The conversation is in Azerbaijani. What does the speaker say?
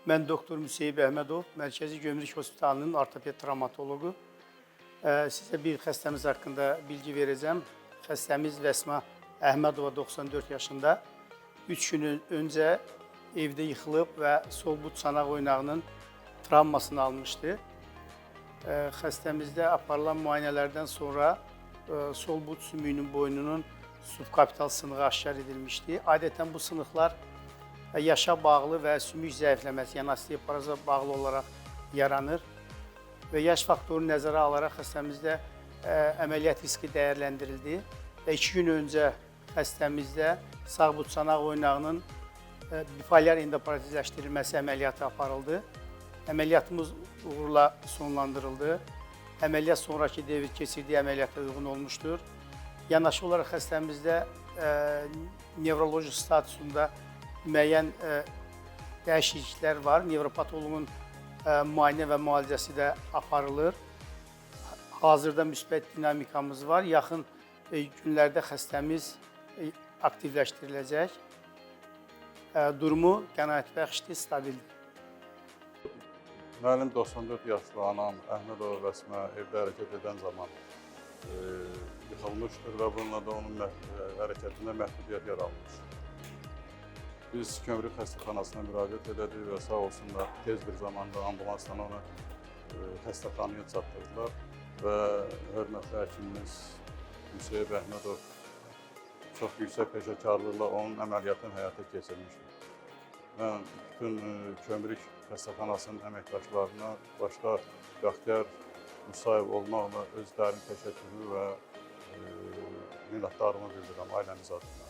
Mən doktor Müseyib Əhmədov, Mərkəzi Gömrük Hospitalının ortoped travmatoloqu. Sizə bir xəstəmiz haqqında bilgi verəcəm. Xəstəmiz Vəsma Əhmədova 94 yaşında. 3 gün öncə evdə yıxılıb və sol but çanaq oynağının travmasını almışdı. Xəstəmizdə aparılan müayinələrdən sonra sol but sümüyünün boynunun subkapital sınığı aşkar edilmişdi. Adətən bu sınıqlar yaşa bağlı və sümük zəifləməsi, yəni osteoporoza bağlı olaraq yaranır. Və yaş faktorunu nəzərə alaraq xəstəmizdə əməliyyat riski dəyərləndirildi və 2 gün öncə xəstəmizdə sağ but çanaq oynağının bipolyar endoprotezləşdirilməsi əməliyyatı aparıldı. Əməliyyatımız uğurla sonlandırıldı. Əməliyyat sonrakı devr keçirdiyi əməliyyata uyğun olmuşdur. Yanaşı olaraq xəstəmizdə nevroloji statusunda müəyyən dəyişikliklər var. Nevropatoloqun müayinə və müalicəsi də aparılır. Hazırda müsbət dinamikamız var. Yaxın günlərdə xəstəmiz aktivləşdiriləcək. Durumu qənaətbəxşdir, stabildir. Mənim 94 yaşlı anam Əhmədova Vəsmə evdə hərəkət edən zaman yıxılmışdır və bununla da onun hərəkətində məhdudiyyət yaranmışdır. Biz Gömrük xəstəxanasına müraciət elədik və sağ olsunlar, tez bir zamanda ambulansla onu xəstəxanaya çatdırdılar və hörmətli həkimimiz Müseyib Əhmədov çox yüksək peşəkarlıqla onun əməliyyatını həyata keçirmişdir. Mən bütün Gömrük xəstəxanasının əməkdaşlarına, başda Bəxtiyar Musayev olmaqla öz dərin təşəkkürümü və minnətdarlığımı bildirirəm ailəmiz adına.